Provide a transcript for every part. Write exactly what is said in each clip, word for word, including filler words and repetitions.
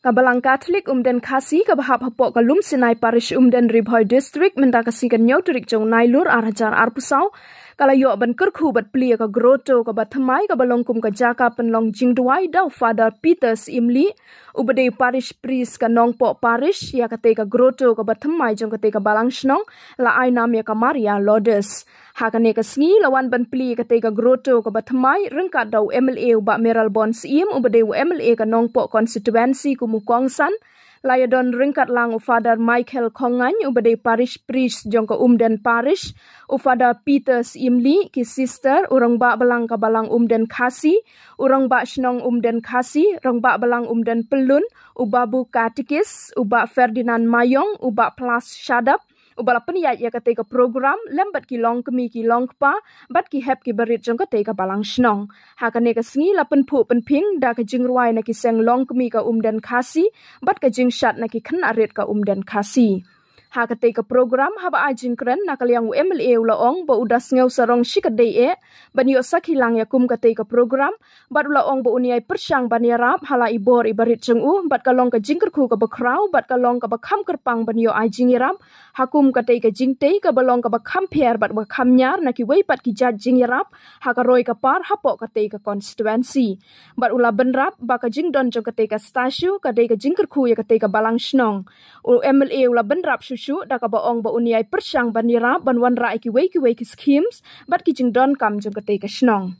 Ka Balang Katholik Umden Khasi kaba hap hapoh ka Lumsinai Parish Umden Ri Bhoi District mynta ka sngi ka hynñiew tarik jong u Nailur ar hajar arphew saw ka la ïoh ban kyrkhu bad plie ïa ka grotto kaba thymmai kaba long kum ka jaka pynlong jingduwai da u Father Peter Syiemlieh uba dei u Parish Priest ka Nongpoh Parish ïa katei ka grotto kaba thymmai jong katei ka balang shnong la ai nam ïa ka Maria Lourdes. Ha kane ka sngi la wan ban plie katei ka grotto kaba thymmai ryngkat da u M L A u Bah Mayralborn Syiem uba dei u M L A ka Nongpoh constituency kum u kongsan. La ïadon ryngkat lang u Father Michael Khongaiñ uba dei Parish Priest jong ka Umden Parish, u Father Peter Syiemlieh, ki sister, u rangbah balang ka Balang Umden Khasi, u rangbah shnong Umden Khasi, rangbah balang Umden Pyllun, u Babu Katikis, u Bah Ferdinand Mayong, u Bah Plas Shadap, uba la pynïaid ïa katei ka program lem bad ki longkmie ki longkpa bad ki hep ki barit jong katei ka balang shnong. Ha kane ka sngi la pynphuh pynphieng da ka jingrwai na ki seng longkmie ka Umden Khasi bad ka jingshad na ki khynnah rit ka Umden Khasi. Ha katei ka program haba ai jingkren na ka liang u M L A u la ong ba u da sngew sarong shikatdei eh ban ïoh sakhi lang ïa kum katei ka program bad u la ong ba un ïai pyrshang ban ïarap ha la i bor i barit jong u bad ka long ka jingkyrkhu kaba khraw bad ka long kaba kham kyrpang ban ïoh ai jingïarap ha kum katei ka jingtei kaba long kaba kham pher bad ba kham ñiar na kiwei pat ki jait jingïarap ha ka roi ka par hapoh katei ka constituency. Bad u la bynrap ba ka jingdon jong katei ka statue ka dei ka jingkyrkhu ïa katei ka balang shnong. U M L A u la bynrap shuh shuh da kaba ong ba un ïai pyrshang ban ïarap ban wanrah ïa kiwei kiwei ki schemes bad ki jingdonkam jong katei ka shnong.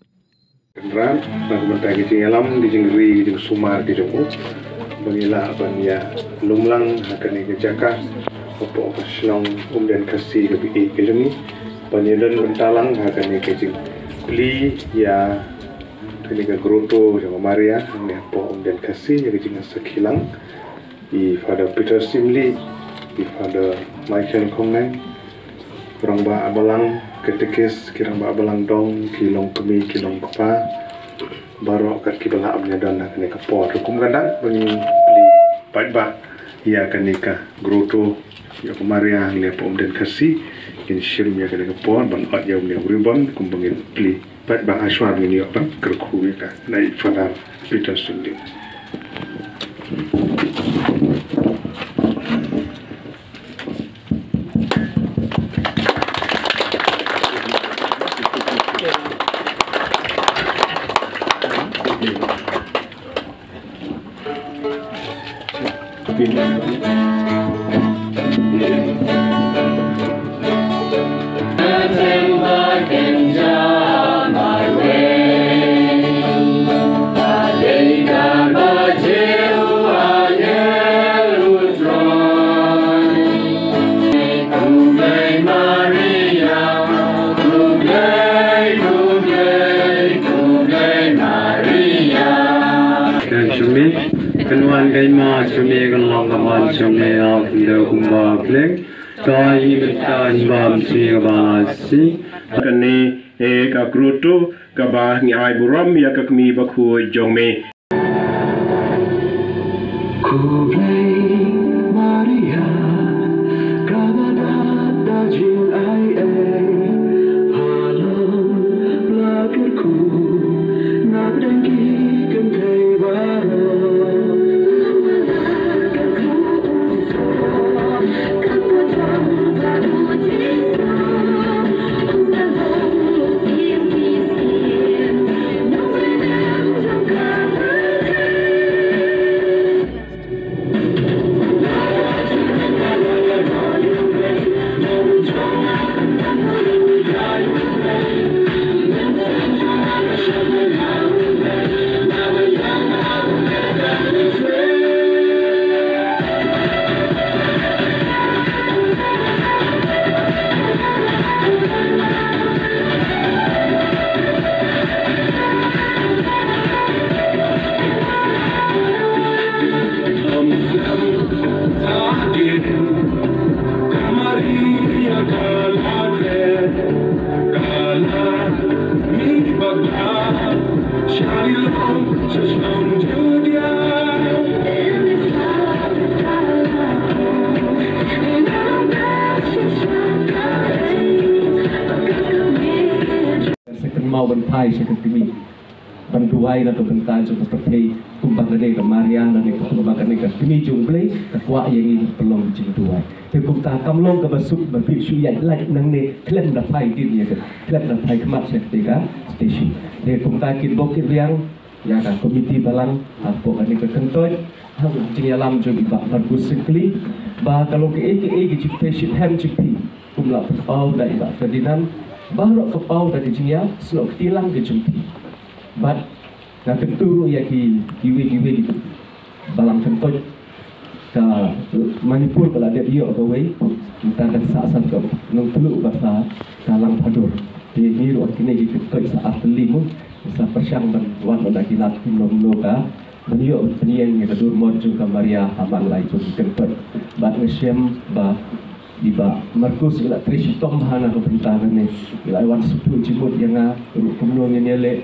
Kynrad na ka bynta ki jingïalam, ki jingri, ki jingsumar ki jong u ba ngi lah ban ïalumlang ha kane ka jaka hapoh ka shnong Umden Khasi kaba ïeit ka jong ngi, ban ïadon bynta lang ha kane ka jingplie ïa kane ka grotto jong ka Maria hangne hapoh Umden Khasi, ïa ka jingsakhi lang i Father Peter Syiemlieh, i Father Michael Khongaiñ, rangbah balang katikis, ki rangbah balang dong, ki longkmie ki longkpa baroh kat kiba lah ban ïadon ha kane ka por. Kum ka dak ba ngin plie paidbah ïa kane ka grotto jong ka Maria hangne hapoh Umden Khasi, ngin shim ïa kane ka por ban ot ïa une u ribbon kumba ngin plie paidbah ha shuwa ba ngin ïoh ban kyrkhu ïa ka na i Father Peter Syiemlieh. Kan shumi, kan wan kai ma shumi, kan long kan wan shumi, ah, kan deu kumba kling. Kai ni bentan bam si ba si. Kane, eh, ka grotto kaba ngi ai burom ïa ka kmie bakhuid jong me. Khublei Maria, kaba da da jingai ei, halor la kyrkhu na pdeng ki kynthei baroh. Sa kynmaw ban phai sha ka kmie. ban duwai na ka bynta jong ka pyrthei, kumba kane ka Maria, na ne kumba kane ka kmie jong U Blei ka kwah ïa ngi ban pynlong jingduwai. Te kumta kam long kaba suk ba phi shu ïaid lait nangne khlem da phai kin ïa ka, khlem da phai khmat sha kata ka station. Te kumta kin bok kin riang ïa ka komiti balang hapoh kane ka kyntoit, ha ka jingïalam jong i Bah Markus Syngkli, ba ka long kaei kaei ka jingpynshit hem jong phi, kum la pynpaw da i Bah Ferdinand, baroh ka paw da ka jingïasnoh kti lang ka jong phi. Bad nga kyntu ruh ïa ki, kiwei kiwei ki balang kyntoit, ka Manipur ka la dep ïoh kawei, mynta dang sah sah ka Nongtluh bad sa ka Langphadur. Te ngi ruh kine ki kyntoit sa artylli mo, sa pyrshang ban wan na ki lad kumno kumno ka ban ïoh ban pynïeng ïa ka dur mon jong ka Maria ha man la jong ki kyntoit. Bad nga shem ba i Bah Markus i la trei shitom bha na ka bynta kane, i la wan sngewthuh jingmut ïa nga ruh kumno ngin ïaleh.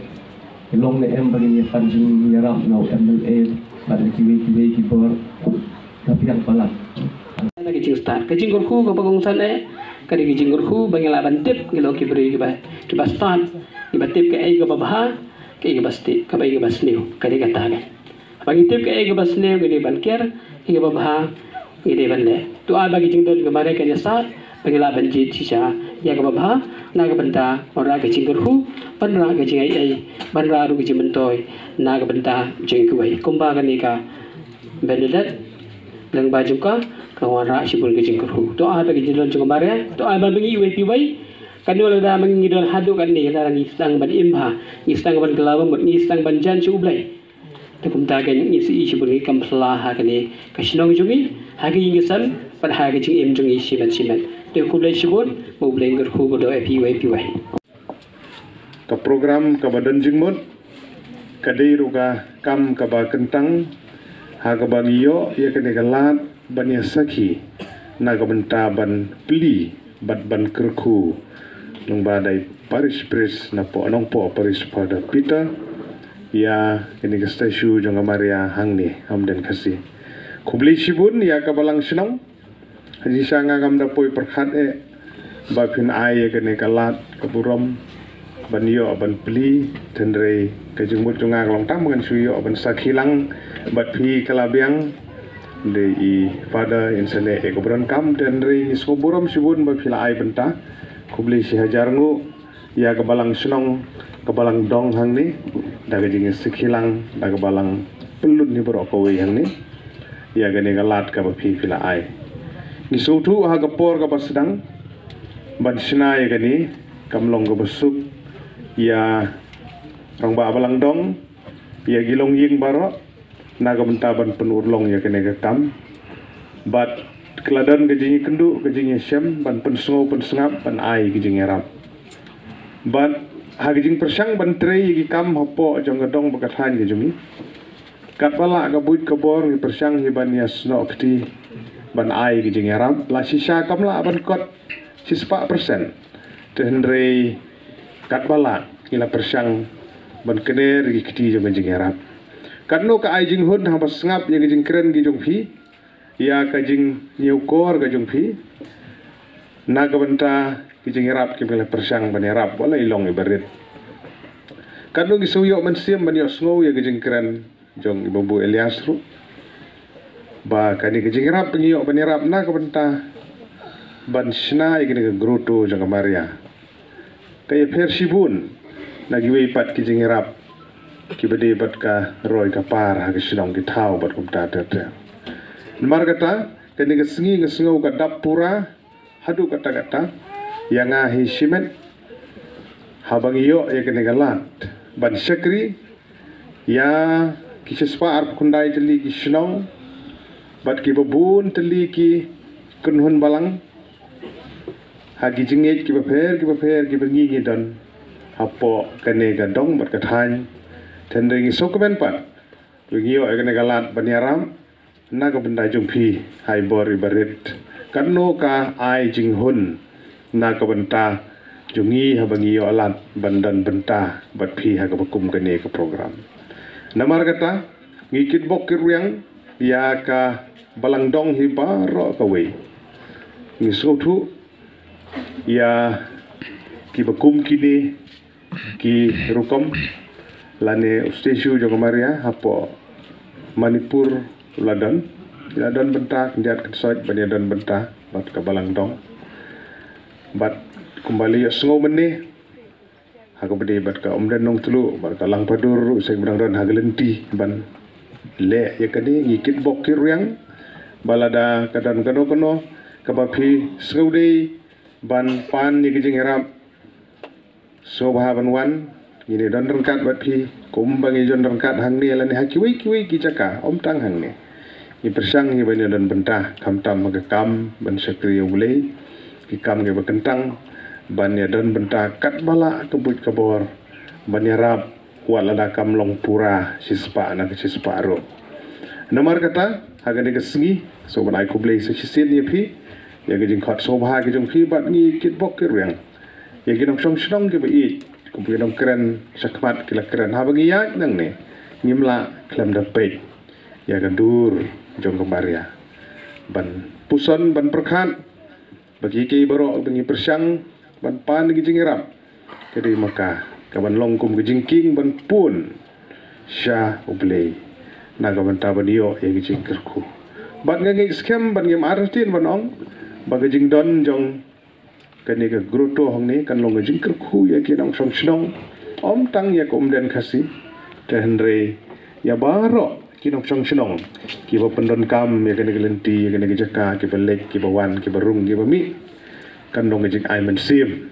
Long ne em ba ngin ïa pan jingïarap na u M L A bad na kiwei kiwei ki bor, ka biang palat. Na ka jingstad, ka jingkyrkhu kaba kongsan eh, ka dei ka jingkyrkhu ba ngi lah ban tip, ngi long ki briew kiba, kiba stad, kiba tip kaei kaba bha, kaei kaba sniew, kaei kaba sniew, ka dei kata ka. Ba ngi tip kaei kaba sniew, ngi dei ban ker, kaei kaba bha, ngi dei ban leh. To ai ba ki jingdon ka Maria kan ïasah ba ngi lah ban jied shisha ïa kaba bha na ka bynta ban rah ka jingkyrkhu, ban rah ka jingai ei, ban rah ruh ka jingmyntoi na ka bynta jong kiwei. Kumba kane ka Bernadette, lyngba jong ka, ka wanrah shibun ka jingkyrkhu. To ai ba ki jingdon jong ka Maria, to ai ba ngi iwei pa iwei, kano lada ma ngi don haduh katne, lada ngi sdang ban im bha, ngi sdang ban kylla ba mut, ngi sdang ban jan sha U Blei. Te kumta kein ngi sa ïohi shibun ki kam phylla ha kane ka shnong jong ngi, ha ka ïing ka sem bad ha ka jingim jong ngi shimet shimet. Te khublei shibun, ba U Blei un kyrkhu kyrdoh ïa phi iwei pa iwei. Ka program kaba don jingmut ka dei ruh ka kam kaba kyntang ha kaba ngi ïoh ïa kane ka lad ban ïa sakhi na ka bynta ban plie bad ban kyrkhu lyngba da i Parish Priest na poh Nongpoh Parish, Father Peter, ïa kane ka statue jong ka Maria hangne ha Umden Khasi. Khublei shibun ïa ka balang shnong. Shisha nga ngam da poi pyrkhat eh ba phin ai ïa kane ka lad ka burom ban ïoh ban plie, hynrei ka jingmut jong nga ka long tang ba ngan shu ïoh ban sakhi lang bad phi ka la biang. Dei i Father in sa leh ïa ka burom kam, hynrei ngi sngewburom shibun ba phi la ai bynta. Khublei shihajar nguh ïa ka balang shnong, ka balang dong hangne, da ka jingïasakhi lang da ka balang pyllun hi baroh kawei hangne ïa kane ka lad kaba phi phi la ai. Ngi sngewthuh ha ka por kaba sdang ban shna ïa kane, kam long kaba suk ïa rangbah balang dong, ïa ki longïing baroh, na ka bynta ban pynurlong ïa kane ka kam. Bad ka la don ka jingïakynduh, ka jingïashem ban pynsngew pynsngap, ban ai ka jingïarap. Bad ha ka jingpyrshang ban trei ïa ki kam hapoh jong ka dong bad ka thaiñ ka jong ngi, katba lah ka buit ka bor, ngi pyrshang hi ban ïasnoh kti ban ai ka jingïarap. La shisha kam lah ban kot shispah persen, te hynrei katba lah ngi la pyrshang ban kner ïa ki kti jong ka jingïarap. Katno ka ai jinghun haba sngap ïa ka jingkren ka jong phi, ïa ka jingñiewkor ka jong phi na ka bynta ka jingïarap kiba la pyrshang ban ïarap, wat la i long iba rit. Katno ngi shu ïoh mynsiem ban ïohsngew ïa ka jingkren jong i Babu Elias ruh, ba kane ka jingïarap ba ngi ïoh ban ïarap na ka bynta ban shna ïa kane ka grotto jong ka Maria ka ïapher shibun na kiwei pat ki jingïarap kiba dei bad ka roi ka par ha ka shnong, ki thaw bad kumta ter ter. Namar kata, kane ka sngi nga sngew ka dap pura haduh katta katta ïa nga hi shimet haba ngi ïoh ïa kane ka lad ban shakri ïa ki shispah arphew khyndai tylli ki shnong bad kiba bun tylli ki kynhun balang ha ki jingngeit kiba pher kiba pher kiba ngi ngi don hapoh kane ka dong bad ka thaiñ. Hynrei ngi sngewkmen pat ba ngi ïoh ïa kane ka lad ban ïarap na ka bynta jong phi ha i bor iba rit. Katno ka ai jinghun na ka bynta jong ngi haba ngi ïoh lad ban don bynta bad phi ha kaba kum kane ka program. Namar kata, ngi kitbok kitrwiang ïa ka balang dong hi baroh kawei. Ngi sngewthuh ïa kiba kum kine ki rukom, lane u statue jong ka Maria hapoh Manipur u la don. Ngi la don bynta khyndiat khynsoit ban ïa don bynta bad ka Balang Dong. Bad kumba la ïohsngew mynne ha kaba ïadei bad ka Umden Nongtluh bad ka Langpadur ruh, sa ki ba dang don ha ka lynti ban leh ïa kane, ngi kitbok kitrwiang ba lada ka don kano kano kaba phi sngewdei ban pan ïa ka jingïarap, sngewbha ban wan. Ngin ïa don ryngkat bad phi kumba ngi don ryngkat hangne lane ha kiwei kiwei ki jaka, ym tang hangne. Ngi pyrshang hi ban ïa don bynta, khamtam ha ka kam ban shakri ïa U Blei, ki kam kiba kyntang, ban ïa don bynta katba lah ka buit ka bor ban ïarap, wat lada kam long pura shispah na ka shispah ruh. Namar kata, ha kane ka sngi, sngewbha ban ai khublei sa shisien ïa phi ïa ka jingkhot sngewbha ka jong phi, bad ngi kitbok kitrwiang ïa ki nongshong shnong kiba ïeit, kumba ki nongkren shakhmat ki la kren, haba ngi ïaid nangne ngim lah khlem da peit ïa ka dur jong ka Maria ban puson, ban pyrkhat ba kiei kiei baroh ba ngi pyrshang ban pan ïa ka jingïarap, ka dei ma ka, ka ban long kum ka jingkieng ban pun sha U Blei na ka bynta ban ïoh ïa ka jingkyrkhu. Bad nga ngeit skhem bad ngim artatien ban ong ba ka jingdon jong kane ka grotto hangne kan long ka jingkyrkhu ïa ki nongshong shnong, ym tang ïa ka Umden Khasi, te hynrei ïa baroh ki nongshong shnong kiba pyndonkam ïa kane ka lynti, ïa kane ka jaka, kiba leit, kiba wan, kiba rung, kiba mih. Kan long ka jingai mynsiem.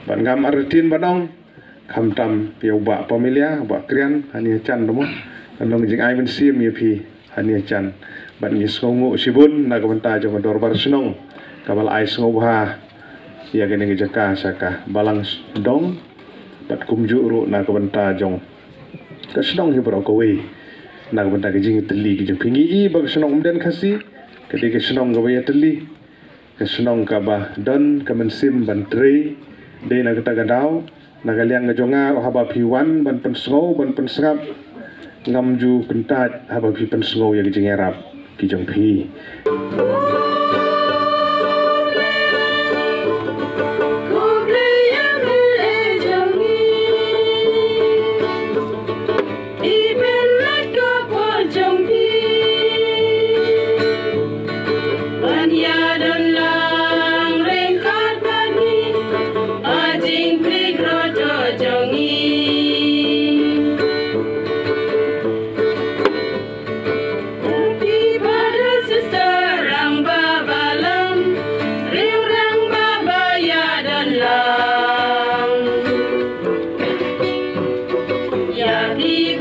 Bad ngam artatien ban ong, khamtam ïa u Bah Pamilia, u Bah Krian, hangne ha jan, dei mo, kan long ka jingai mynsiem ïa phi hangne ha jan. Bad ngi sngewnguh shibun na ka bynta jong ka dorbar shnong kaba la ai sngewbha ïa kane ka jaka sha ka Balang Dong, bad kumjuh ruh na ka bynta jong ka shnong hi baroh kawei, na ka bynta ka jingïatylli ka jong phi. Ngi i ba ka shnong Umden Khasi ka dei ka shnong kaba ïatylli, ka shnong kaba don ka mynsiem ban trei. Dei na kata ka daw, na ka liang ka jong nga, haba phi wan ban pynsngew, ban pynsngap, ngam ju kyntait haba phi pynsngew ïa ka jingïarap ki jong phi. I pynlait ka por jong phi ban ïadon lang ryngkat bad ngi ha jingplie grotto jong ngi. Happy birthday sister, rang ba balang, ring rang ba ba ïadon lang. Ïa phi